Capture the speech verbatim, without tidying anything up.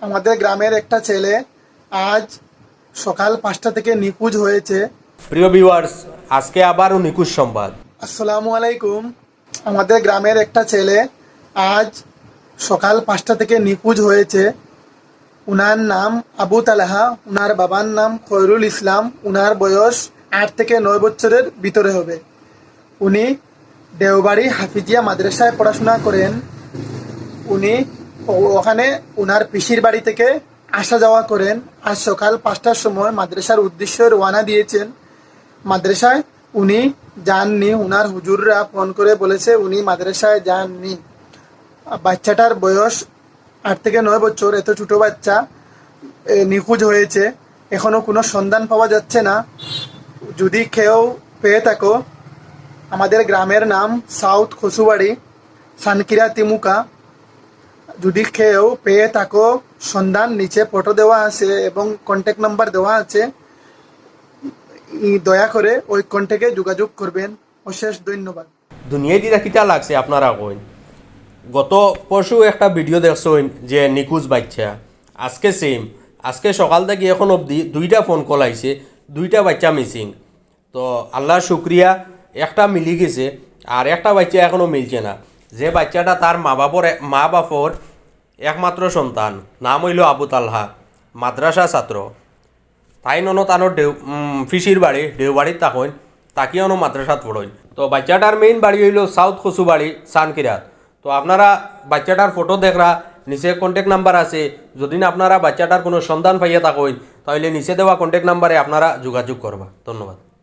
আমাদের গ্রামের একটা ছেলে আজ সকাল পাঁচটা থেকে নিখোঁজ হয়েছে। প্রিয় ভিউয়ার্স, আজকে আবারও নিখোঁজ সংবাদ। আসসালামু আলাইকুম। আমাদের গ্রামের একটা ছেলে আজ সকাল পাঁচটা থেকে নিখোঁজ হয়েছে। উনার নাম আবু তালহা, উনার বাবার নাম খয়রুল ইসলাম, উনার বয়স আট থেকে নয় বছরের ভিতরে হবে। উনি দেওবাড়ি হাফিজিয়া মাদ্রাসায় পড়াশোনা করেন। উনি ও- ওখানে উনার পিসির বাড়ি থেকে আসা যাওয়া করেন। আজ সকাল পাঁচটার সময় মাদ্রাসার উদ্দেশ্যে রওনা দিয়েছেন। মাদ্রাসায় উনি যাননি। উনার হুজুররা ফোন করে বলেছে উনি মাদ্রাসায় যাননি। বাচ্চাটার বয়স আট থেকে নয় বছর, এত ছোট বাচ্চা এ, নিখোঁজ হয়েছে। এখনো কোনো সন্ধান পাওয়া যাচ্ছে না। যদি কেউ পেয়ে থাকো, আমাদের গ্রামের নাম সাউথ খসুবাড়ি, সানকিরা তিমুকা। যদি কেউ পেয়ে থাকো, সন্ধান নিচে ফটো দেওয়া আছে এবং কন্ট্যাক্ট নাম্বার দেওয়া আছে। ই, দয়া করে ওই কন্ট্যাক্টে যোগাযোগ করবেন। অশেষ ধন্যবাদ। দুনিয়াদি দেখিতা লাগছে আপনারা কইন। গত পরশু একটা ভিডিও দেখছইন যে নিখোঁজ বাচ্চা, আজকে সেম। আজকে সকাল থাকি এখন অবধি দুইটা ফোন কল আইছে, দুইটা বাচ্চা মিসিং। তো আল্লাহর শুক্রিয়া, একটা মিলি গেছে, আর একটা বাচ্চা এখনও মিলছে না। যে বাচ্চাটা তার মা বাপর মা বাপর একমাত্র সন্তান, নাম অইলো আবু তালহা, মাদ্রাসা ছাত্র। তাইন অনো তানর ঢেউ উম, পিসির বাড়ি ঢেউবাড়িত থাকইন, তাকি অনো মাদ্রাসাত পড়ইন। তো বাচ্চাটার মেইন বাড়ি অইলো সাউথ খসুবাড়ি, সানকিরাত। তো আপনারা বাচ্চাটার ফটো দেখরা, নিচে কন্ট্যাক্ট নাম্বার আছে। যদি না আপনারা বাচ্চাটার কোনো সন্ধান পাইয়া থাকইন, তাহলে নিচে দেওয়া কন্ট্যাক্ট নাম্বারে আপনারা যোগাযোগ করবা। ধন্যবাদ।